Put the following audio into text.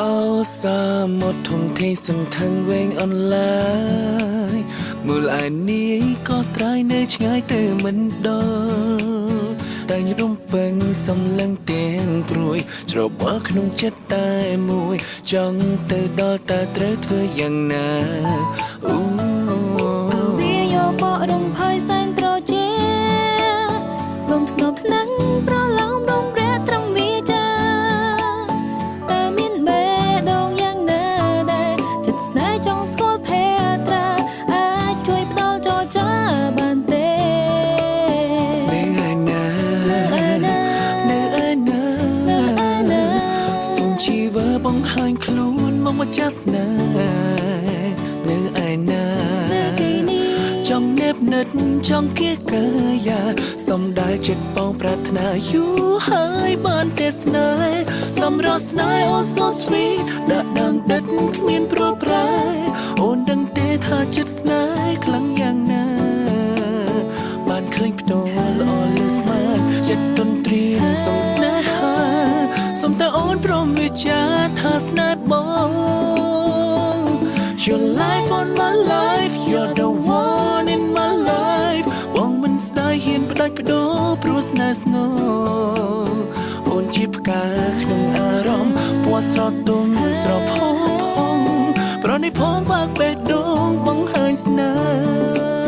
អោសាមុតធំធេងសន្ធឹងវែងអន្លាយមើលឯនាយក៏ត្រើយនៅឆ្ងាយទៅមិនដល់តែរំពឹងសំលឹងទាំងព្រួយច្របល់ក្នុងចិត្តតែមួយចង់ទៅដល់តើត្រូវធ្វើយ៉ាងណាអូ វាយកបករំភើយសែនត្រជាលំធ្នប់ថ្នាំងប្រឡោមរំរះត្រឹមវាចាតើមានបេះដូងយ៉ាងណាដែរចិត្តស្នេហ៍ចង់ស្គាល់ភេត្រាអាចជួយផ្ដល់ចរចាបានទេ នៅឯណា នៅឯណា នៅឯណា នៅឯណា សូមជីវិតបង្ហាញខ្លួនមកម្ចាស់ស្នេហ៍នៅឯណា នៅទីនេះ ចង់ណែបនិតចង់គៀកាយាសំដែលចិត្តបងប្រាថ្នាយូរហើយបានទេស្នេហ៍សំរស់ស្នេហ៍អូ so sweet ដាក់ដើមដិតគ្មានប្រប្រែអូនដឹងទេថាចិត្តស្នេហ៍ខ្លាំងយ៉ាងណា បានឃើញផ្ទាល់ល្អលើស្មានចិត្តទន្ទ្រានសំស្នេហាសុំតែអូនព្រមវាចាថាស្នេហ៍បង Your life on my life, you're the one in my life បងមិនស្ដាយហ៊ានផ្ដាច់បដូរព្រោះស្នេហ៍ស្នងអូនជាផ្កាក្នុងអារម្មណ៍ពណ៌ស្រទុំស្រផុសផុងប្រនេះផងបើកបេះដូងបង្ហាញស្នេហ៍